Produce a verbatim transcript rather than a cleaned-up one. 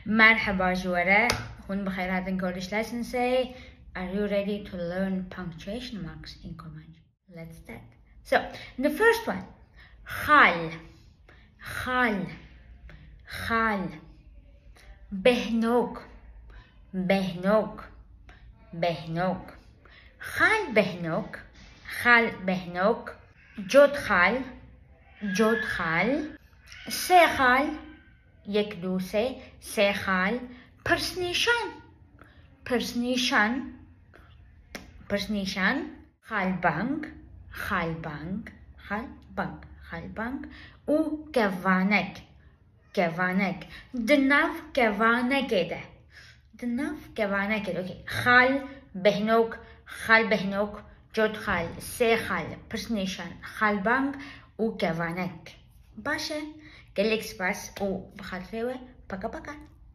Merheba ji we re, hûn bi xêr hatin Kurdish Lessonsê. Are you ready to learn punctuation marks in Kurmanc? Let's start. So, the first one. Xal. Xal. Xal. Behnok. Behnok. Behnok. Xal Behnok. Xal Behnok. Cot xal. Cot xal. Sê xal. Yek, du, sê. Sê xal. Pirsnîşan. Pirsnîşan. Pirsnîşan. Xalbang. Xalbang. Xalbang. Xalbang. Û kevanek. Kevanek. Di nav kevanekê de. Di nav kevanekê de. Okey. Xal, behnok, xal behnok, cot xal, sê xal, pirsnîşan, xalbang û kevanek. Baş e. Gelek spas û bi xatirê we. Paka paka.